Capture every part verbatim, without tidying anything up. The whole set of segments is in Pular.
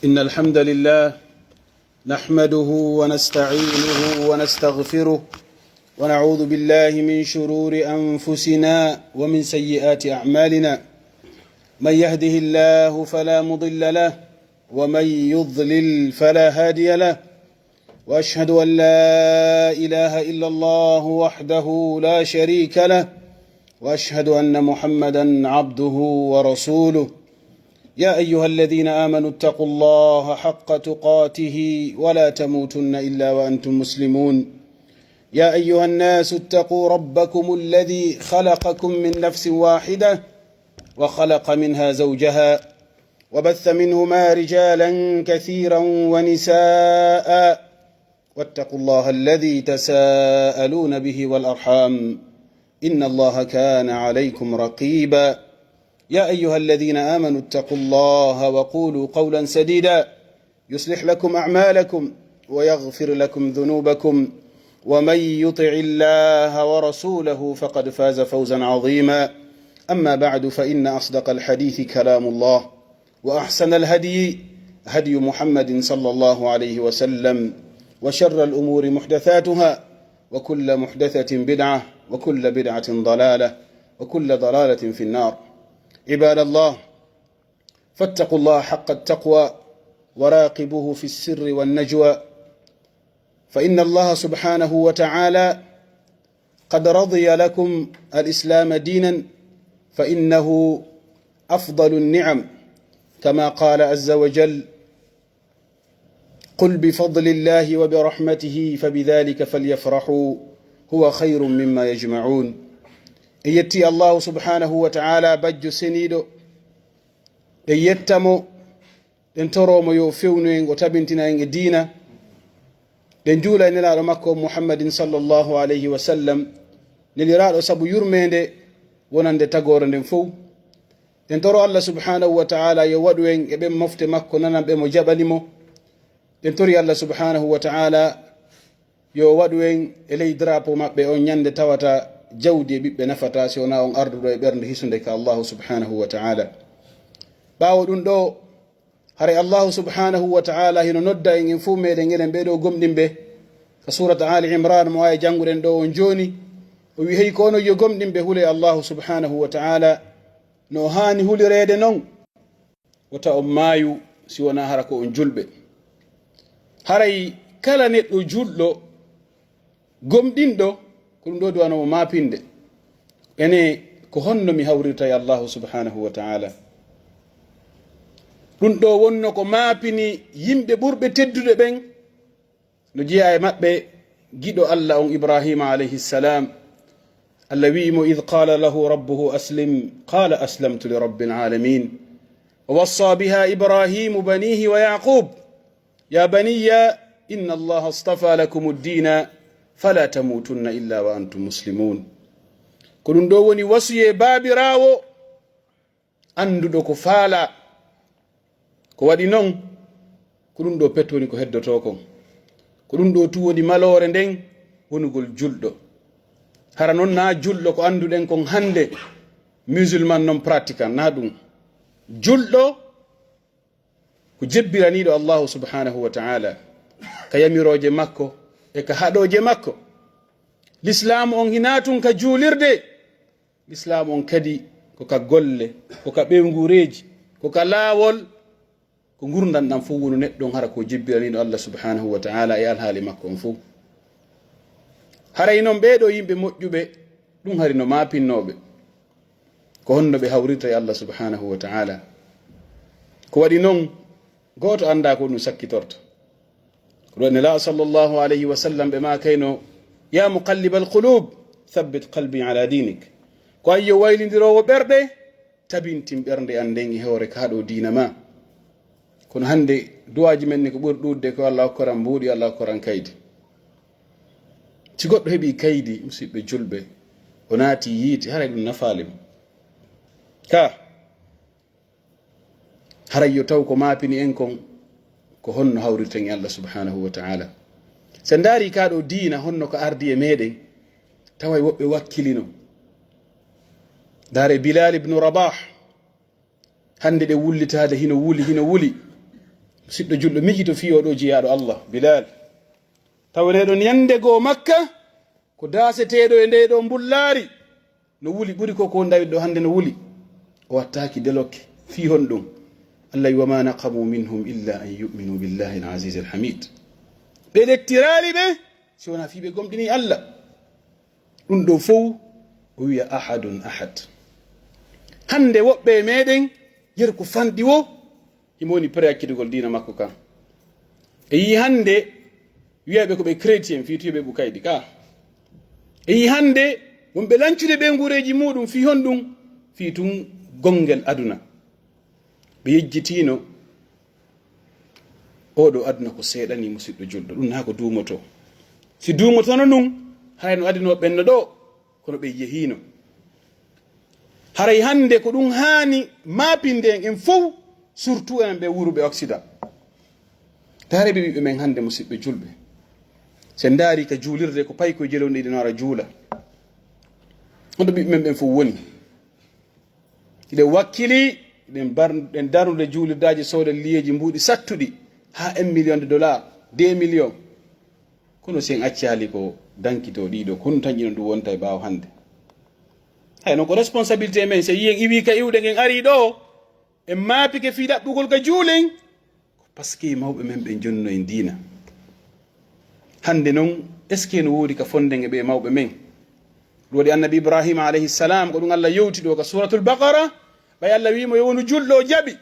إن الحمد لله نحمده ونستعينه ونستغفره، ونعوذ بالله من شرور أنفسنا ومن سيئات أعمالنا. من يهده الله فلا مضل له، ومن يضلل فلا هادي له، وأشهد أن لا إله إلا الله وحده لا شريك له، وأشهد أن محمدا عبده ورسوله. يا أيها الذين آمنوا اتقوا الله حق تقاته ولا تموتن إلا وأنتم مسلمون. يا أيها الناس اتقوا ربكم الذي خلقكم من نفس واحدة وخلق منها زوجها وبث منهما رجالا كثيرا ونساء، واتقوا الله الذي تساءلون به والأرحام، إن الله كان عليكم رقيبا. يا أيها الذين آمنوا اتقوا الله وقولوا قولا سديدا، يصلح لكم أعمالكم ويغفر لكم ذنوبكم، ومن يطع الله ورسوله فقد فاز فوزا عظيما. أما بعد، فإن أصدق الحديث كلام الله، وأحسن الهدي هدي محمد صلى الله عليه وسلم، وشر الأمور محدثاتها، وكل محدثة بدعة، وكل بدعة ضلالة، وكل ضلالة في النار. عباد الله، فاتقوا الله حق التقوى، وراقبوه في السر والنجوى، فإن الله سبحانه وتعالى قد رضي لكم الإسلام دينا، فإنه أفضل النعم، كما قال عز وجل: "قل بفضل الله وبرحمته فبذلك فليفرحوا هو خير مما يجمعون." En yetti Allahu subhanahu wa ta'ala, bajjo seniiɗo, ɗen yetta mo, ɗen toroo mo yo o fewnu en, o tabintina en e diina. Ɗen juula e Nelaaɗo makko on Muhammadin sallallahu alayhi wa sallam, neliraaɗo sabu yurmeende wonande tagoore nden fow. Ɗen toroo Allah subhanahu wa ta'ala yo waɗu en e ɓen mofte makko nananɓe mo, jaɓani mo. Ɗen torii Allah subhanahu wa ta'ala yo waɗu en e ley drapeau maɓɓe on ñande tawata jawdi e ɓiɓɓe nafataa si wonaa on arduɗo e ɓernde hisunde ka Allahu subhanahu wa ta'ala. Ɓaawo ɗun ɗoo, haray Allahu subhanahu wa ta'ala hino nodda en, en fow meɗen, enen ɓee ɗoo gomɗinɓe, ka suurata Ali Imran mo aaya jannguɗen ɗoo on jooni. O wi'i, "Hey ko onon yo gomɗinɓe, hulee Allahu subhanahu wa ta'ala no o haani hulireede non. Wota on maayu si wonaa hara ko on julɓe." Haray kala neɗɗo julɗo, gomɗinɗo, ko ɗun ɗoo duwano mo maapinde. Ene, ko honno mi hawrirta e Allahu subhanahu wa ta'ala? Ɗun ɗoo wonno ko maapini yimɓe ɓurɓe teddude ɓen, no jeyaa e maɓɓe giɗo Allah on Ibrahima alayhi salam. Allah wi'i mo, "إذ قال له ربه أسلم قال أسلمت لرب العالمين ووصى بها إبراهيم بنيه ويعقوب يا بني إن الله اصطفى لكم الدين فلا تموتن إلا وأنتم مسلمون." Ko ɗun ɗoo woni wasiyee baabiraawo annduɗo ko faalaa. Ko waɗi non, ko ɗun ɗoo pet woni ko heddotoo kon. Ko ɗun ɗoo tun woni maloore nden wonugol julɗo. Hara non naa julɗo ko annduɗen kon hande, musulman non pratiquant, naa ɗun. Julɗo ko jebbiraniiɗo Allahu subhanahu wa ta'ala ka yamirooje makko e ka haɗooje makko. Lislaamu on hinaa tun ka juulirde. Lislaamu on kadi ko ka golle, ko ka ɓeynguureeji, ko ka laawol, ko ngurndan ɗan fow wonu neɗɗo on hara ko jebbiraniiɗo Allah subhanahu wa ta'ala e alhaali makko on fow. Haray non ɓee ɗoo yimɓe moƴƴuɓe, ɗun hari no maapinnooɓe. Ko honno ɓe hawrirta e Allah subhanahu wa ta'ala? Ko waɗi non, gooto anndaa ko ɗun sakkitorta. Ko ɗun Nelaaɗo sallallahu alayhi wa sallam ɓe maakayno, "يا مقلب القلوب ثبت قلبي على دينك." Ko an yo waylindiroowo ɓerɗe, tabintin ɓernde an nden e hoore ka ɗoo diina maa. Kono hande duwaaji men ni ko ɓuri ɗuuɗude ko Allah hokkoran mbuuɗi, Allah hokkoran kaydi. Si goɗɗo heɓii kaydi, musiɓɓe julɓe, o naati yiite, haray ɗun nafaali mo. Ka, haray yo taw ko maapini en kon, ko honno hawrirten e Allah subhanahu wa ta'ala. Si en ndaarii ka ɗoo diina honno ka ardi e meɗen, taway woɓɓe wakkilino. Ndaaree Bilal ibnu Rabah, hande ɗe wullitaade hino wuli, hino wuli. Siɗɗo julɗo, miijito fii oo ɗoo jiyaaɗo Allah, Bilal. Tawereeɗo ɲande goo Makka, ko daaseteeɗo e ndee ɗoo mbullaari, no wuli ɓuri ko ko ndawit ɗoo hannde no wuli. O wattaaki delokke. Fii honɗun? Allah wi, "وما نقموا منهم إلا أن يؤمنوا بالله العزيز الحميد." Ɓe lettiraali ɓe, si wonaa fii ɓe gomɗinii Allah. Ɗun ɗoo fow, o wi'a, "Ahadun ahad." Hannde woɓɓe e meɗen, yer ko fanɗi woo, himo woni prêt accitugol diina makko kan. E yii hannde, wi'ayɓe ko ɓe chrétien, fii tuyo ɓe ɓukayɗi ka. E yii hannde, wonɓe lancude ɓe nguureeji muɗum, fii honɗun? Fii tun gonngel aduna. Ɓe yejjitiino, oo ɗoo aduna ko seeɗanii, musiɗɗo julɗo, ɗun naa ko duumotoo. Si duumotono ɗun, haray no adinoo ɓenno ɗoo, kono ɓe yehiino. Haray hannde ko ɗun haani maapinde en, en fow, surtout enen ɓe wuuruɓe Occident. Ndaaree ɓe ɓiɓɓe men hannde, musiɗɓe julɓe. Si en ndaarii ka juulirde, ko paykoy jelonɗe ɗi no ara juula. Hoto ɓiɓɓe men ɓen fow woni? Hiɗen wakkilii, hiɗen bar-, hiɗen darnude juulirdaaji, sooden liyeeji mbuuɗi sattuɗi, haa un million de dollars, deux millions. Kono si en accaali ko dankitoo ɗii ɗoo, ko honɗun tan ino ɗun wonta e ɓaawo hannde? Hay non ko responsabilité men, si yi'en iwii ka iwɗen, en arii ɗoo, en maapike fii ɗaɓɓugol ka juulen, ko parce que mawɓe men ɓen jonnuno en diina. Hannde non, est-ce que no woodi ka fonden e ɓee mawɓe men? Ɗun waɗi Annabi Ibrahima alayhi salam, ko ɗun Allah yewti ɗoo ka Suuratul Baqara, ɓay Allah wi'i mo yo wonu julɗo, o jaɓi.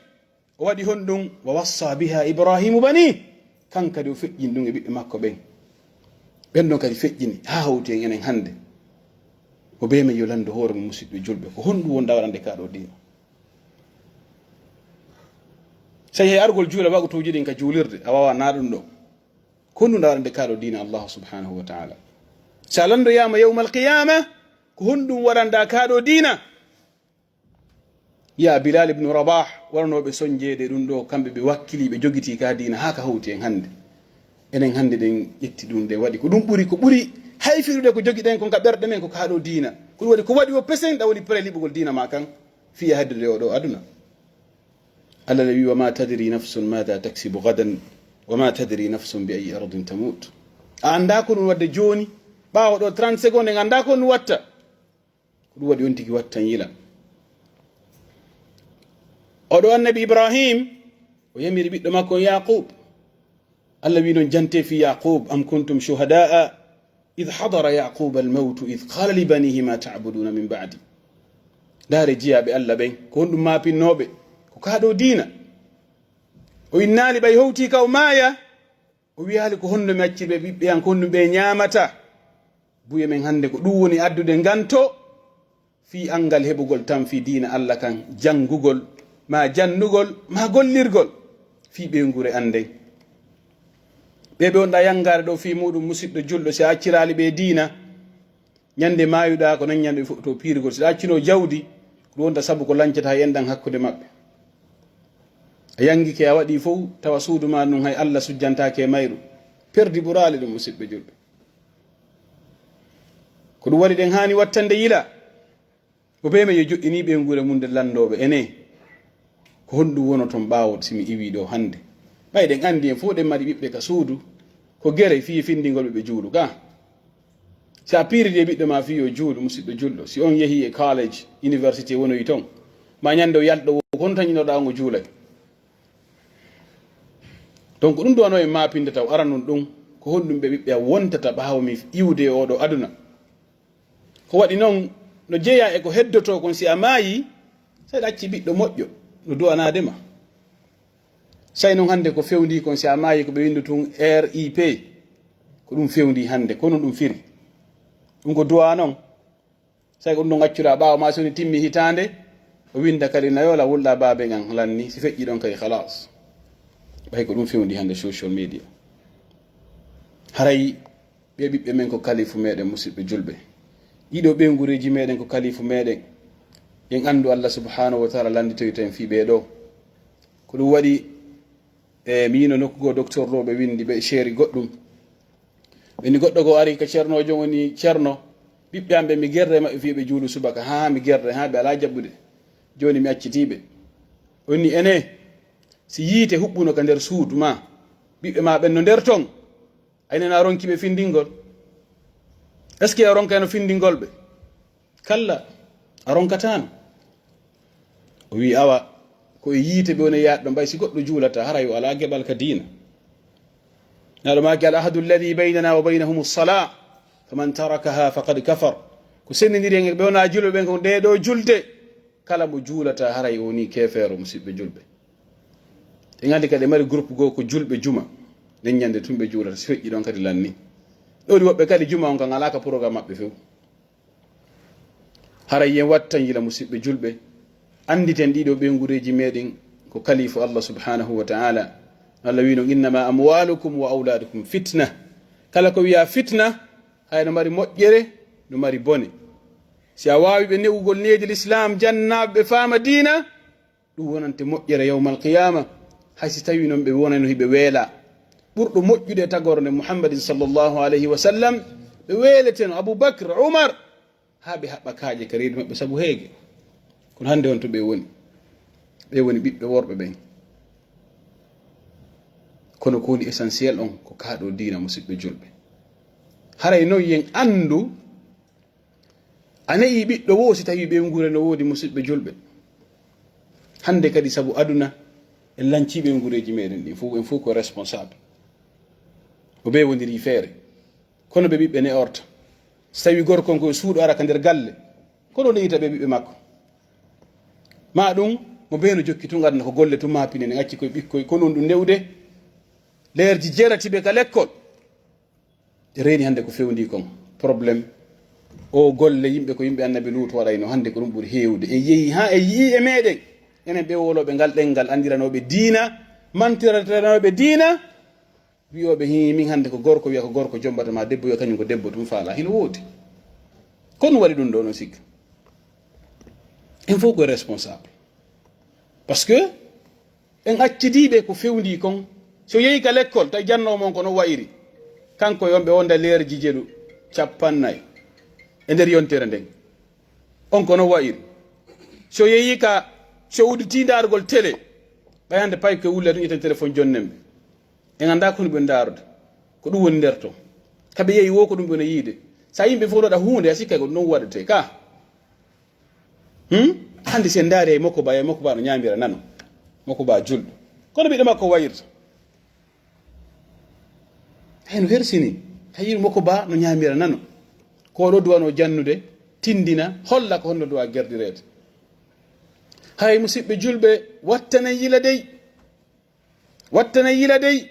O waɗi honɗun? "ووصى بها إبراهيم بنيه." Kan kadi o feƴƴini ɗun e ɓiɓɓe makko ɓen. Ɓen ɗon kadi feƴƴini, haa hawti en enen hannde. Mo bee men yo lanndu hoore mum, musiɗɓe julɓe. Ko honɗun wonɗaa waɗande kaa ɗoo diina? Sey hay argol juula waqtuuji ɗin ka juulirde, a waawaa naɗude ɗon. Ko honɗun ɗaa waɗande kaa ɗoo diina Allah subhanahu wa ta'ala? Si a lanndoyaama yawmal qiyaama, ko honɗun waɗanɗaa kaa ɗoo diina? Yaa Bilal ibnu Rabah, waranooɓe sonjeede ɗun ɗoo, kamɓe ɓe wakkilii, ɓe jogitii ka diina haa ka hawti en hannde. Enen hannde ɗen ƴetti ɗun, ɗen waɗi ko ɗun ɓuri, ko ɓuri hayfirude ko jogiɗen kon ka ɓerɗe men, ko kaa ɗoo diina. Ko ɗun waɗi, ko waɗi o pesen, ɗa woni prêt liɓugol diina maa kan, fii a heddude oo ɗoo aduna. Allah ne wi'i, "وما تدري نفس ماذا تكسب غدا وما تدري نفس بأي أرض تموت." A anndaa ko ɗun watta jooni, ɓaawo ɗoo trente secondes, en anndaa ko ɗun watta. Ko ɗun waɗi on tigi wattan yila. Oo ɗoo Annabi Ibrahim, o yamiri ɓiɗɗo makko on Yaqub. Allah wi'i non, jantee fii Yaqub, "أم كنتم شهداء إذ حضر يعقوب الموت إذ قال لبنيه ما تعبدون من بعدي." Ndaaree jiyaaɓe Allah ɓen, ko honɗun maapinnoo ɓe? Ko kaa ɗoo diina. O innaali ɓay hawtii ka o maaya, o wi'aali, "Ko honno mi accirɓe ɓiɓɓe an, ko honɗun ɓe ɲaamata?" Buy e men hannde ko ɗun woni addude nganto fii anngal heɓugol tan fii diina Allah kan, janngugol, maa jannugol, maa gollirgol fii ɓeynguure an nden. Ɓee ɓe wonɗaa yanngaade ɗoo fii muɗum, musiɗɗo julɗo, si a acciraali ɓe diina, ɲande maayuɗaa, ko non ɲande ɓe fuɗɗotoo piirugol. Si ɗa accuno jawdi, ko ɗun wonta sabu ko lancataa e enɗan hakkunde maɓɓe. A yanngike, a waɗii fow, tawa suudu maa ndun hay Allah sujjantaake e mayru. Perdi ɓuraali ɗun, musiɗɓe julɓe. Ko ɗun waɗi ɗen haani wattande yila. Mo bee men yo joɗɗinii ɓeynguure mun nden lanndoo ɓe, enee, ko honɗun wonoton ɓaawo si mi iwii ɗoo hannde? Ɓay ɗen anndi en fow ɗen mari ɓiɓɓe ka suudu, ko gere fii findingol ɓe ɓe juulu ka. Si a piiridii e ɓiɗɗo maa fii yo juulu, musiɗɗo julɗo, si on yehii e college, university wonoyi ton, maa ɲande o yalta ɗoo, ko honto tan inoɗaa on o juulay? Donc ɗun duwanoo en maapinde taw aranun ɗun, ko honɗun ɓee ɓiɓɓe an wontata ɓaawo min iwude e oo ɗoo aduna? Ko waɗi non, no jeyaa e ko heddotoo kon, si a maayii, sey ɗa acci ɓiɗɗo moƴƴo no duwanaade ma. Sey non hannde ko fewndii kon, si a maayii ko ɓe winndu tun R I P, ko ɗun fewndii hannde, ko non ɗun firi. Ɗun ko duwaa non. Sey ko ɗun ɗon accuɗaa ɓaawo maa, si woni timmi hitaande, o winnda kadi na yoola wulɗaa baaben an lanni, si feƴƴii ɗon kadi khalaas. Ɓay ko ɗun fewndii hannde social media. Haray ɓee ɓiɓɓe men ko kalifu meɗen, musiɗɓe julɓe. Ɗii ɗoo ɓeynguureeji meɗen ko kalifu meɗen. En anndu Allah subhanahu wa ta'ala lannditoyta en fii ɓee ɗoo. Ko ɗun waɗi, e, mi yi'ino nokku goo docteur ɗoo ɓe winndi ɓe ceeri goɗɗun. Ɓe ni goɗɗo goo ari ka ceernoojo, woni ceerno, ɓiɓɓe an ɓe mi gerre maɓɓe fii ɓe juulu subaka. Haa mi gerre, haa ɓe alaa jaɓude. Jooni mi accitii ɓe. O ni enee, Si yiite huɓɓuno ka nder suudu maa, ɓiɓɓe maa ɓen no nder ton, a inana a ronki ɓe findingol? Est-ce que a ronkayno findingol ɓe? Kalla, a ronkataano. O wi'i, awa, ko e yiite ɓe woni yaade ɗon, ɓay si goɗɗo juulataa, haray o alaa geɓal ka diina. Naaɗo maaki, "Al ahdu alladhi baynana wa baynahum as-salah, faman tarakaha faqad kafar." Ko senndindiri en e ɓe wonaa julɓe ɓen ko ndee ɗoo julde. Kala mo juulataa, haray o wonii keefeero, musiɓɓe julɓe. En anndi kadi e mari groupe goo ko julɓe juma. Nden ñande tun ɓe juulata, si feƴƴi ɗon kadi lanni. Ɗowdi woɓɓe kadi juma on kan alaa ka programme maɓɓe few. Haray yen wattan yila musiɓɓe julɓe, annditen ɗiɗo ɓeynguureeji meɗen ko kalifu Allah subhanahu wa ta'ala. Allah wi'i non, "Innama amwalukum wa awladukum fitna." Kala ko wi'a fitna, hay no mari moƴƴere, no mari bone. Si a waawi ɓe ne'ugol needi l'islam, jannaaɓe ɓe faama diina, ɗum wonante moƴƴere yawmal qiyaama, hay si tawii non ɓe wonayno hiɓe weelaa. Ɓurɗo moƴƴude e tagoore nde Muhammadin sallallahu alayhi wa sallam, ɓe weeleteno Abu Bakr, Umar, haa ɓe haɓɓa kaaƴe ka reedu maɓɓe sabu heege. Kono hannde on to ɓe woni? Ɓe woni ɓiɓɓe worɓe ɓen. Kono ko woni essentiel on ko kaa ɗoo diina, musiɓɓe julɓe. Haray non yen anndu A ne'ii ɓiɗɗo woo, si tawii ɓeynguure no woodi, musiɓɓe julɓe. Hannde kadi, sabu aduna, en lancii ɓeynguureeji meɗen ɗin, fow, en fow ko responsable. Ko ɓe woniri feere. Kono ɓe ɓiɓɓe ne'orta. Si tawii gorko on ko e suuɗo ara ka nder galle, kono o ne'ita ɓe ɓiɓɓe makko. Maa ɗum, mo bee no jokki tun aduna ko golle tun maa pinen, en acci koye ɓikkoy, kono on ɗum ne'ude. Leerji jeetati ɓe ka lekkol. Reeni hannde ko fewndii kon. Problème. O golle yimɓe ko yimɓe Annabi Luutu waɗayno, hannde ko ɗum ɓuri heewde. En yehi haa en yi'i e meɗen. Enen ɓe wowlooɓe ngal ɗemngal, anndiranooɓe diina, mantiranooɓe diina, wi'ooɓe, "Hii, min hannde ko gorko wi'a ko gorko jombata ma, debbo wi'a kañum ko debbo tun faalaa." Hino woodi. Ko ɗum waɗi ɗum ɗoo, no sikka. En fow ko responsable. Parce que en accidii ɓe ko fewndii kon. Si o yehi ka lekkol, tawi jannoowo mon ko no wa'iri. Kanko e on ɓe wonda leerji jeɗu cappannayi e nder yontere nden. On ko no wa'iri. Si o yehi ka, si o udditii ndaarugol télé, ɓay hannde pay ko e wulle tun ƴetten téléphone jonnen ɓe. En anndaa ko honɗum ɓe ndaarude. Ko ɗum woni nder ton. Ka ɓe yehi woo ko ɗum ɓe no yiide. Sa yimɓe fow no waɗa huunde, a sikka ko ɗum non waɗetee ka. Hmm? Hannde si en ndaari hay Moko Ba, hay Moko Ba no ñaamira nano. Moko Ba julɗo. Kono ɓiɗɗo makko wayirta. Hay no hersini. Hay Moko Ba no ñaamira nano. Ko ɗo duwano jannude, tindina, holla ko honno duwa gerdireede. Hay musiɓɓe julɓe, wattanen yila dey. Wattanen yila dey,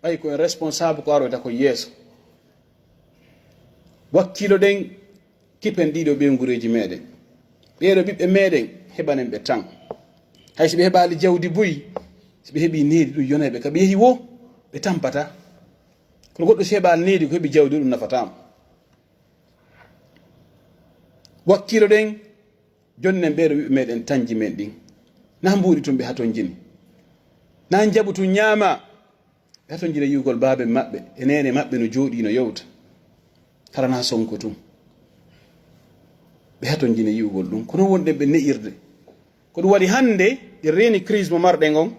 ɓay ko en responsable ko aroyta ko yeeso. Wakkiloɗen, kippen ɗiɗo ɓeynguureeji meɗen. Ɓeeɗo ɓiɓɓe meɗen, heɓanen ɓe tan. Hay si ɓe heɓaali jawdi buy, si ɓe heɓii needi ɗum yonay ɓe, ka ɓe yehi woo, ɓe tampata. Kono goɗɗo si heɓaali needi ko heɓi jawdi ɗum nafataa mo. Wakkiloɗen, Jonnen ɓeeɗo ɓiɓɓe meɗen tanji men ɗin. Na mbuuɗi tun ɓe hatonjini. Na njaɓu tun ñaama. Ɓe hatonjina yi'ugol baaben maɓɓe e neene maɓɓe no jooɗii no yewta. Hara na sonko tun. Ɓe hatonjina yi'ugol ɗum. Kono wonɗen ɓe ne'irde. Ko ɗum waɗi hannde, ɗi reeni crise mo marɗen on.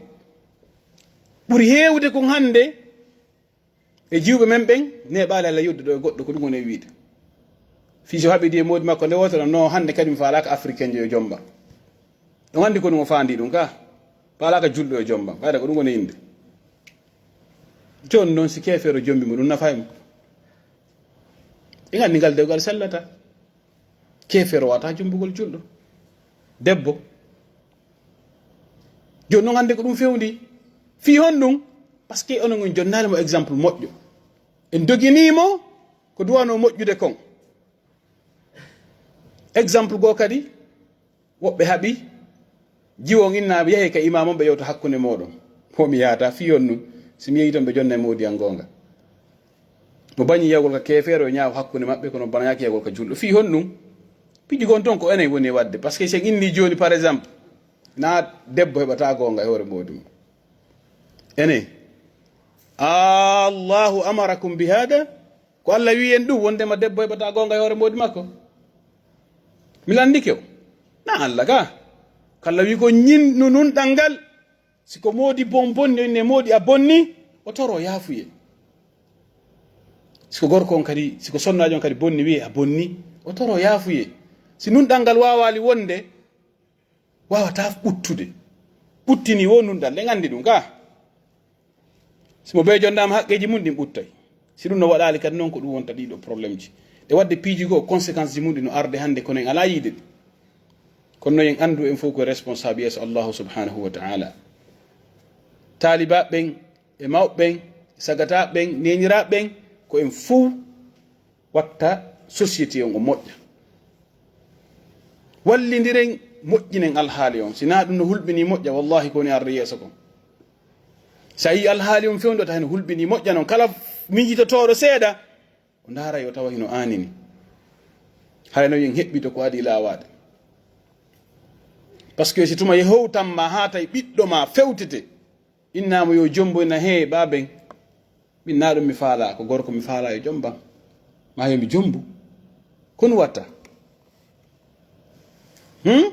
Ɓuri heewde kon hannde, E jiwɓe men ɓen, neeɓaali Alla yewtude ɗo e goɗɗo, ko ɗum woni e wiide. Fii si o haɓidi e moodi makko nde wootere, no hannde kadi mi faalaaka Africain jo yo jomba. On anndi ko ɗum o faandi ɗum ka? Faalaaka julɗo yo jomba. Ɓayda ko ɗum woni e innde. Jooni non si keefeero jombi mo, ɗum nafay mo. En anndi ngal dewgal sellata. Keefeero wata jumbugol julɗo. Debbo. Jooni non hannde ko ɗum fewndi. Fii honɗum? Parce que onon on jonnaali mo exemple moƴƴo. En doginii mo ko duwanoo moƴƴude kon. Exemple goo kadi, woɓɓe haɓi, jiwo on inna yahe ka imaam on ɓe yewta hakkunde mooɗon. Ko mi yahata fii honɗum? Si mi yehi ton ɓe jonnay moodi an goonga. Mo bañi yahgol ka keefeero, yo ñaaw hakkunde maɓɓe, kono banaaki yahgol ka julɗo. Fii honɗum? Piiji gon ton ko enen woni e waɗde. Parce que si en inni jooni, par exemple, na debbo heɓata goonga e hoore moodi mum. Enen, Allahu amarakum bi hada? Ko Alla wi'i en ɗum, wondema debbo heɓata goonga e hoore moodi makko? Mi landike o. Na Alla ka. Ko Alla wi'i ko ñinnu nun ɗanngal. Si ko moodi bon bonni, o inne moodi a bonni, o toro yaafuyee. Si ko gorko on kadi, si ko sonnaajo on kadi bonni, wi'ee a bonni, o toro yaafuyee. Si nunɗal ngal waawaali wonde, waawataa ɓuttude. Ɓuttini woo nunɗal, en anndi ɗum ka. Si mo bee jonnaama haqqeeji mun ɗin ɓuttay. Si ɗum no waɗaali kadi non ko ɗum wonta ɗiɗo problème ji. E waɗde piiji goo conséquence ji mun ɗi no arde hannde kono en alaa yiide ɗi. Kono non en anndu en fof ko responsable yeeso Allahu subhanahu wa ta'ala. Taalibaaɓe ɓen, e mawɓe ɓen, e sagataaɓe ɓen, neeniraaɓe ɓen, ko en fof watta société on o moƴƴa. Wallindiren, moƴƴinen alhaali on. Si naa ɗum no hulɓinii moƴƴa, wallahi ko woni arde yeeso kon. Si a yii alhaali on fewndo ta heno hulɓinii moƴƴa non, kala miijitotooɗo seeɗa, o ndaara yo tawa hino aanini. Hara no yen heɓɓito ko adii laawaade. Parce que si tuma yehowtan ma haa tawi ɓiɗɗo ma fewtete, innaama yo jombo ina hee baaben, min naa ɗum mi faalaa, ko gorko mi faalaa yo jombam. Ma yo mi jombu. Kono watta. Hmm?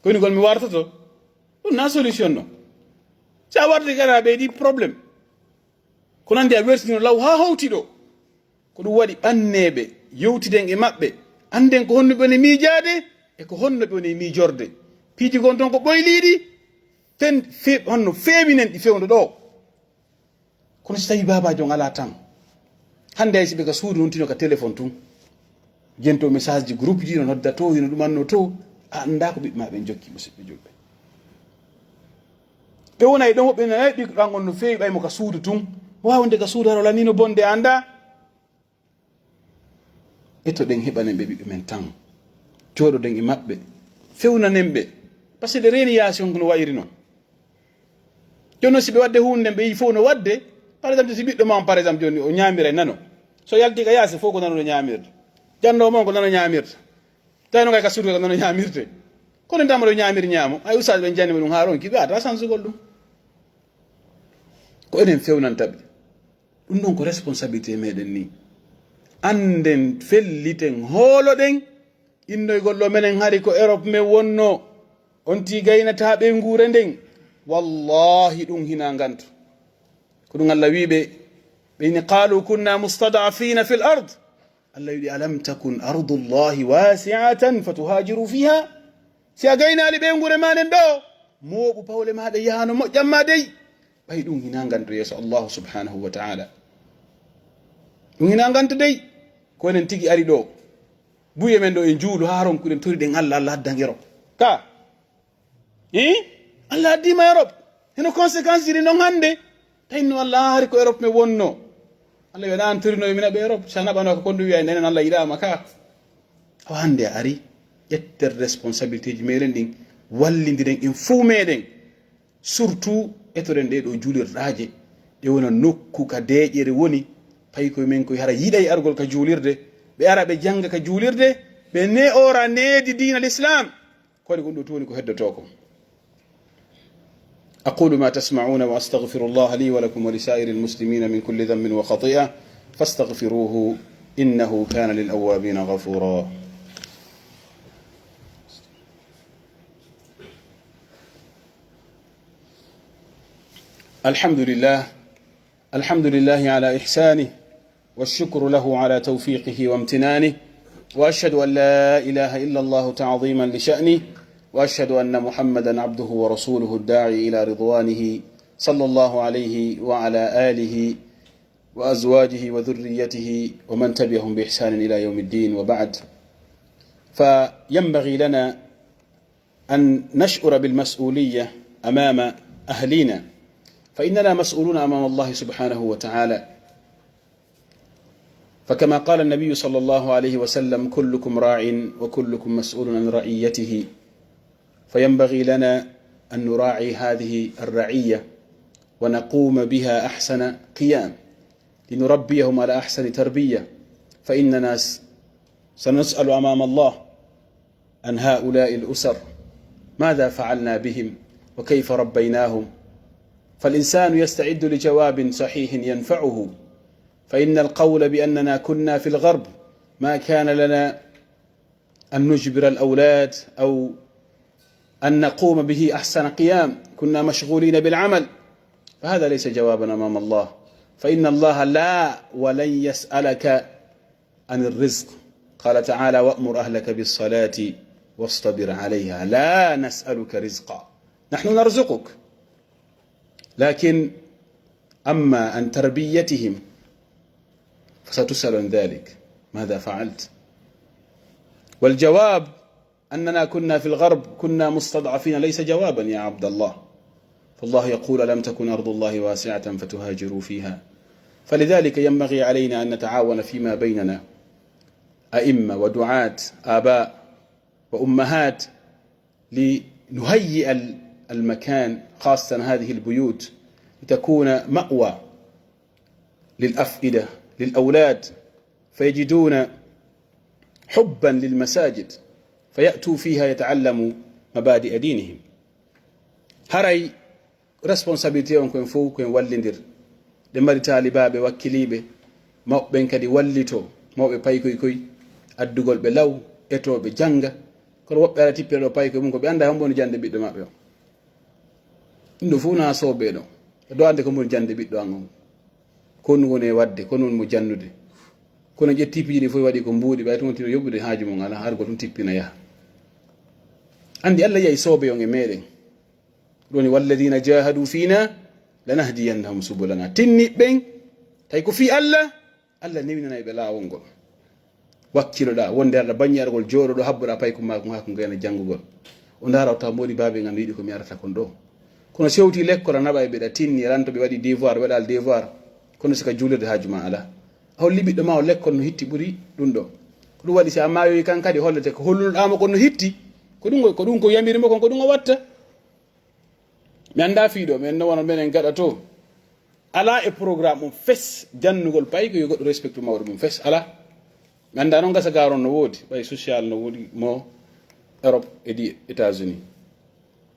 Koni gol mi wartoto? Ɗum na solution no. Si a warti kana ɓeydi problème. Ko nandi a wertino law haa hawti ɗo. Ko ɗum waɗi ɓanneeɓe, yewtiden e maɓɓe, annden ko honno ɓe woni miijaade e ko honno ɓe woni miijorde. Piiji gon ton ko ɓoyliiɗi, fen fe, honno feewinen ɗi fewndo ɗo. Kono si tawii baabaajo on alaa tan, hannde hay si ɓe ka suudu nun tino ka téléphone tun, jento message ji groupe ji no nodda to, hino ɗumanno to, a anndaa ko ɓiɓɓe maa ɓen jokki, musiɓɓe julɓe. Ɓe wona e ɗon woɓɓe nana ɓiɗɗo an on no feewi ɓay mo ka suudu tun. Mo waawunde ka suudu hara o lannino bonde a anndaa. Etoɗen heɓanen ɓe ɓiɓɓe men tan. Jooɗoɗen e maɓɓe. Fewnanen ɓe. Parce que ɗe reeni yaasi on ko no wa'iri non. Jooni non si ɓe waɗde huunde nden ɓe yi'i fof no waɗde. Par exemple si ɓiɗɗo ma on par exemple jooni o ñaamiray nano. So yalti ka yaasi fof ko nano no ñaamirta. Janndoowo ma on ko nano ñaamirta. Tawi no kay ka suudu ka nano ñaamirte. Kono ndamo ɗo ñaamir ñaamo. Ay ustaas ɓen janni mo ɗum haa ronki ɓe ata sansugol ɗum. Ko enen fewnanta ɓe. Ɗum ɗon ko responsabilité meɗen ni. Annden, felliten, hooloɗen. Innoygol ɗo menen hari ko Europe men wonno. On tii gaynataa ɓe nguure nden. Wallahi ɗum hinaa ngantu. Ko ɗum Allah wi'i ɓe. Ɓe inni, "Qaalu kunna mustad'afiina fil ard." Allah wi'i, "Alam takun ardullahi wasi'atan fatuhaajiru fiha." Si a gaynaali ɓe nguure maa nden ɗo, mooɓu pawle maa ɗe yaha no moƴƴan maa dey. Ɓay ɗum hinaa ngantu yeeso Allahu subhanahu wa ta'ala. Ɗum hinaa ngantu dey. Ko enen tigi ari ɗo. Buye men ɗo e njuulu haa ronkuɗen toriɗen Allah, Allah addan Europe. Ka. Eh? Allah addii ma Europe. Hino conséquence ji ɗi non hannde. Tawi no Allah hari ko Europe men wonno. Allah wi'a an torino e mina ɓe Europe. Sa naɓano ko kondu wi'a enen Allah yiɗaama ka. Awa hannde a ari. Ƴetten responsabilité ji meɗen ɗin. Wallindiren en fuu meɗen. Surtout etoɗen ɗee ɗoo juulirɗaaje. Ɗe wona nokku ka deeƴere woni. Payi koye men koye hara yiɗay argol ka juulirde. Ɓe ara ɓe jannga ka juulirde. Ɓe ne'ora needi diina l'islam. Ko waɗi ko ɗum ɗo tun woni ko heddotoo kon. أقول ما تسمعون وأستغفر الله لي ولكم ولسائر المسلمين من كل ذنب وخطيئة فاستغفروه إنه كان للأوابين غفورا. الحمد لله. الحمد لله على إحسانه، والشكر له على توفيقه وامتنانه، وأشهد أن لا إله إلا الله تعظيما لشأنه، وأشهد أن محمدا عبده ورسوله الداعي إلى رضوانه، صلى الله عليه وعلى آله وأزواجه وذريته ومن تبعهم بإحسان إلى يوم الدين، وبعد، فينبغي لنا أن نشعر بالمسؤولية أمام أهلينا، فإننا مسؤولون أمام الله سبحانه وتعالى، فكما قال النبي صلى الله عليه وسلم: "كلكم راع وكلكم مسؤول عن رعيته"، فينبغي لنا أن نراعي هذه الرعية ونقوم بها أحسن قيام، لنربيهم على أحسن تربية، فإننا س-، سنسأل أمام الله عن هؤلاء الأسر، ماذا فعلنا بهم وكيف ربيناهم؟ فالإنسان يستعد لجواب صحيح ينفعه، فإن القول بأننا كنا في الغرب ما كان لنا أن نجبر الأولاد أو أن نقوم به أحسن قيام، كنا مشغولين بالعمل، فهذا ليس جوابا أمام الله، فإن الله لا ولن يسألك عن الرزق. قال تعالى: "وأمر أهلك بالصلاة واصطبر عليها لا نسألك رزقا نحن نرزقك". لكن أما عن تربيتهم فستسأل عن ذلك، ماذا فعلت؟ والجواب أننا كنا في الغرب، كنا مستضعفين، ليس جوابا يا عبد الله. فالله يقول: "ألم تكن أرض الله واسعة فتهاجروا فيها". فلذلك ينبغي علينا أن نتعاون فيما بيننا، أئمة ودعاة، آباء وأمهات، لنهيئ ال-، المكان، خاصة هذه البيوت، لتكون مأوى للأفئدة، للأولاد، فيجدون حبا للمساجد، فيأتوا فيها يتعلموا مبادئ دينهم. Haray responsabilité on ko en fow ko en wallindir. Ɗe mari taalibaaɓe wakkiliiɓe, mawɓe ɓen kadi wallitoo, mawɓe paykoy koy, addugol ɓe law, etoo ɓe jannga. Kono woɓɓe ara tippira ɗo paykoy mum ko ɓe anndaa hombo woni jannde ɓiɗɗo maɓɓe on. Ɗum ɗo fow na soobee ɗon. Ɓe ɗo annde ko woni jannde ɓiɗɗo an on. Ko ɗum woni e waɗde, ko ɗum woni mo jannude. Kono ƴetti piiji ɗi fof waɗi ko mbuuɗi, ɓay tun wonti no yoɓude haaju mum alaa, har ko ɗum tippina yaha. Anndi Allah yi'ay soobee on e meɗen. Ɗum woni: "والذين جاهدوا فينا لنهدينهم سبلنا". Tinniiɓe ɓen, tawi ko fii Allah, Allah newinanay ɓe laawol ngol. Wakkiloɗaa, wonde aɗa baññi argol jooɗoɗo, habboɗaa paykun maa kun haa kun gayna janngugol. O ndaara o tawa mboɗi baaben an no yiɗi ko mi arata kon ɗoo. Kono sewti lekkol a naɓay ɓe ɗa tinni, ranto ɓe waɗi devoir, ɓe waɗaali devoir. Kono si ka juulirde haaju maa alaa. A holli ɓiɗɗo maa o lekkol no hitti ɓuri ɗum ɗoo. Ko ɗum waɗi si a maayoyi kan kadi hollete ko hollunoɗaa mo kon no hitti. Ko ɗum, ko ɗum ko yamiri mo kon, ko ɗum o watta. Mi anndaa fii ɗoo, mi anndaa wano menen gaɗa too. Alaa e programme on fes jannugol paykoy yo goɗɗo respecte mawɗo mum fes, alaa. Mi anndaa non gasa gaaron no woodi, ɓay social no woodi mo Europe e di États-Unis.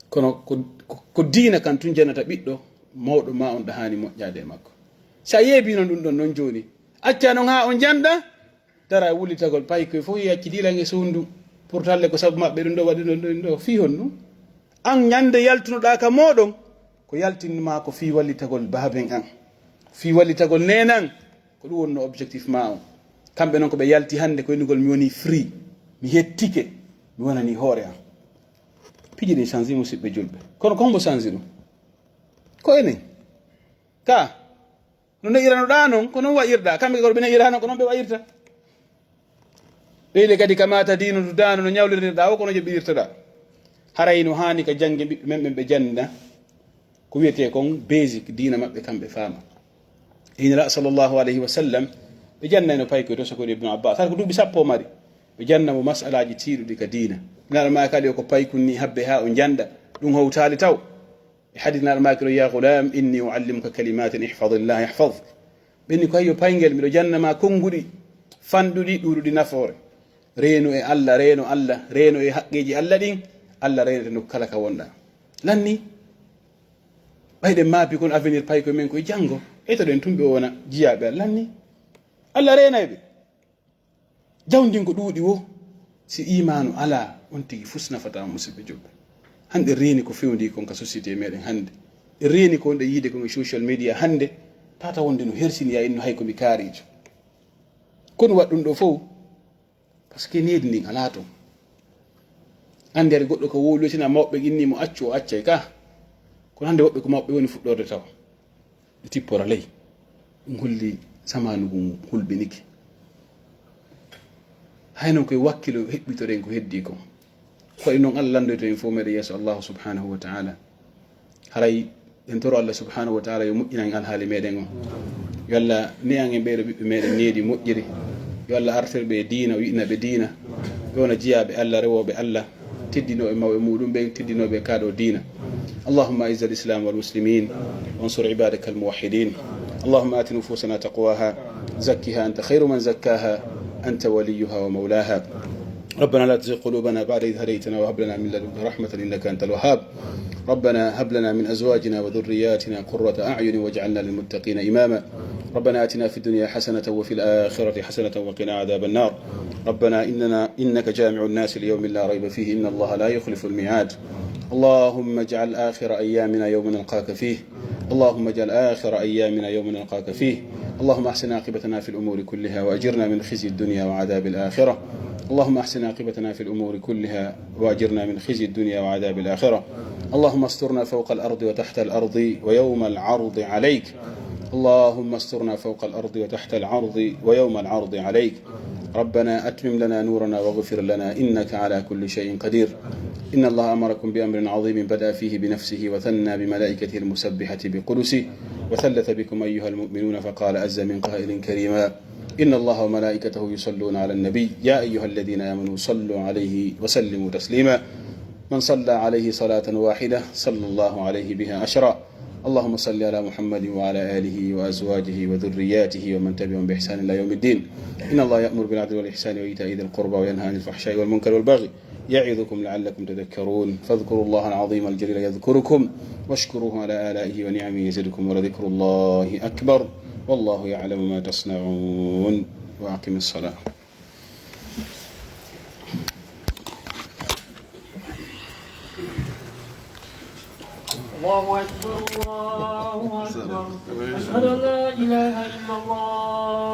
Kono ko, ko, ko diina kan tun jannata ɓiɗɗo mawɗo maa on ɗa haani moƴƴaade e makko. Si a yeebii non ɗum ɗon non jooni, accaa non haa on jannda, dara e wullitagol paykoy fof yaccidi lan e suundu. Pourtant le ko sabu maɓɓe ɗum ɗo waɗi ɗum ɗo, ɗum ɗo. Fii honɗum? An ñande yaltunoɗaa ka mooɗon, ko yaltinmaa ko fii wallitagol baaben an, fii wallitagol neenan, ko ɗum wonno objectif maa on. Kamɓe non ko ɓe yalti hannde ko innugol mi woni free, mi hettike, mi wonani hoore an. Piiji ɗin change, musiɓɓe julɓe. Kono ko hombo change ɗum? Ko enen. Ka no ne'iranoɗaa non, ko non wa'irɗaa. Kamɓe ko ɓe ne'iraano, ko non ɓe wa'irta. Ɓeyde kadi kama tadiinu tudaanu, no ñawlirirɗaa o, ko non joɓɓirirtoɗaa. Haray no haani ka jannge ɓiɓɓe men ɓen ɓe janna ko wiyetee kon basic diina maɓɓe, kamɓe faama. Inira sallallahu alayhi wa sallam, ɓe jannayno paykoy to sokori Ibnu Abbas, har ko duuɓi sappo mari. Ɓe janna mo masalaaji tiiɗuɗi ka diina. Naaɗo maa kadi o ko paykun ni habbe haa o jannda, ɗum hawtaali taw. E hadis Naaɗo maakiro: "يا غلام إني أعلمك كلمات احفظ الله يحفظك". Ɓe inni ko: "Hayyo payngel, miɗo janna ma konnguɗi fanɗuɗi ɗuuɗuɗi nafoore. Reenu e Alla, reeno Alla, reeno e haqqeeji Alla ɗin, Alla reenete nokku kala ka wonɗaa." Lanni, ɓay ɗen maapi kon avenir paykoy men koye janngo, etoɗen tun ɓe wona jiyaaɓe Alla. Lanni, Alla reenay ɓe. Jawdi ndin ko ɗuuɗi wo, si iimaanu alaa, on tigi fus nafataa, musiɓɓe julɓe. Hannde reeni ko fewndii kon ka société meɗen hannde. E reeni ko wonɗen yiide kon e social media hannde, tata wonde no hersini ya inno hay ko mi kaariijo. Kono waɗ ɗum ɗo fow, parce que needi ndin alaa ton. Anndi hari goɗɗo ko wowlotina mawɓe inni mo accu, o accay ka. Kono hannde woɓɓe ko mawɓe woni fuɗɗorde taw. Ɓe tippora ley. Ɗum holli samaanu ngun hulɓinike. Hay non koye wakkilo heɓɓitoɗen ko heddii kon. Ko waɗi non Allah lanndoyto en fof meɗen yeeso Allahu subhanahu wa ta'ala. Haray en toro Allah subhanahu wa ta'ala yo moƴƴinan en alhaali meɗen on. Yo Allah ne'an en ɓeyɗo ɓiɓɓe meɗen needi moƴƴiri. Yo Allah artir ɓe e diina, o yiɗina ɓe diina. Ɓe wona jiyaaɓe Allah, rewooɓe Allah, teddinooɓe mawɓe muɗum ɓen, teddinooɓe kaɗo diina. اللهم أعز الإسلام والمسلمين وانصر عبادك الموحدين. اللهم آت نفوسنا تقواها زكها أنت خير من زكاها أنت وليها ومولاها. ربنا لا تزغ قلوبنا بعد إذ هديتنا وهب لنا من لدنك رحمة إنك أنت الوهاب. ربنا هب لنا من أزواجنا وذرياتنا قرة أعين واجعلنا للمتقين إماما. ربنا آتنا في الدنيا حسنة وفي الآخرة حسنة وقنا عذاب النار. ربنا إننا، إنك جامع الناس ليوم لا ريب فيه، إن الله لا يخلف الميعاد. اللهم اجعل آخر أيامنا يوم نلقاك فيه. اللهم اجعل آخر أيامنا يوم نلقاك فيه. اللهم أحسن عاقبتنا في الأمور كلها وأجرنا من خزي الدنيا وعذاب الآخرة. اللهم أحسن عاقبتنا في الأمور كلها وأجرنا من خزي الدنيا وعذاب الآخرة. اللهم استرنا فوق الأرض وتحت الأرض ويوم العرض عليك. اللهم استرنا فوق الأرض وتحت العرض ويوم العرض عليك. ربنا أتمم لنا نورنا واغفر لنا إنك على كل شيء قدير. إن الله أمركم بأمر عظيم بدأ فيه بنفسه وثنى بملائكته المسبحة بقدسه وثلث بكم أيها المؤمنون فقال عز من قائل كريما: إن الله وملائكته يصلون على النبي يا أيها الذين آمنوا صلوا عليه وسلموا تسليما. من صلى عليه صلاة واحدة صلى الله عليه بها عشرا. اللهم صل على محمد وعلى آله وأزواجه وذرياته ومن تبعهم بإحسان إلى يوم الدين. إن الله يأمر بالعدل والإحسان وإيتاء ذي القربى وينهى عن الفحشاء والمنكر والبغي يعظكم لعلكم تذكرون. فاذكروا الله العظيم الجليل يذكركم واشكروه على آلائه ونعمه يزدكم ولذكر الله أكبر. والله يعلم ما تصنعون. وأقم الصلاة. الله أكبر، الله أكبر. أشهد أن لا إله إلا الله.